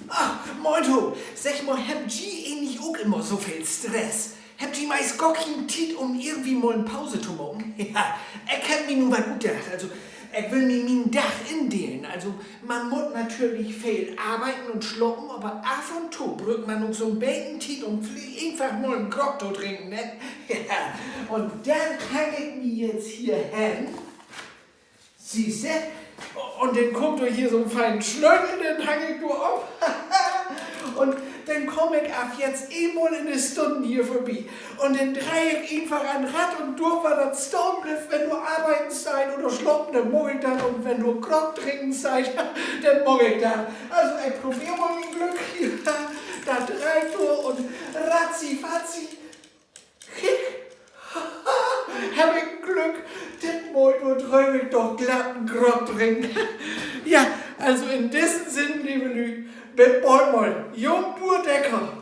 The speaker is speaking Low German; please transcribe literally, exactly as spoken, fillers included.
Ach, moin to. Segg mal, hebbt ji egentlich ok immer so veel Stress? Hebbt ji meist gor keen Tiet, um irgendwie mal en Pause to maken? Ja, ik heff mi nu wat utdacht. Also, ik will mi mien Dag indelen. Also, man mutt natürlich veel arbeiden un slapen, aver af un to bruukt man ok so 'n beten Tiet, um villicht eenfach mal en Grog to drinken, ne? Ja, un denn hang ik mi jetzt hier hen. Sühst du? Un denn kummt dor hier so 'n feinen Slötel, den hang ik dor op. Un denn kaam ik af jetzt eenmal in de Stünn hier vörbi. Un denn dreih ik eenfach an't Rad un dor, wo dat stahn blifft, wenn dor arbeiden steiht oder slapen, denn maak ik dat. Un wenn dor Grog drinken steiht, denn maak ik dat. Also, ik probeer mal mien Glück hier. Dat dreiht dor un ratzi, fatzi. Kiek, heff ik Glück, ditmal dor dröff ik doch glatt en Grog drinken. Ja, also in dissen Sinn, leve Lüüd, bit bald mal. Jung Buur Decker.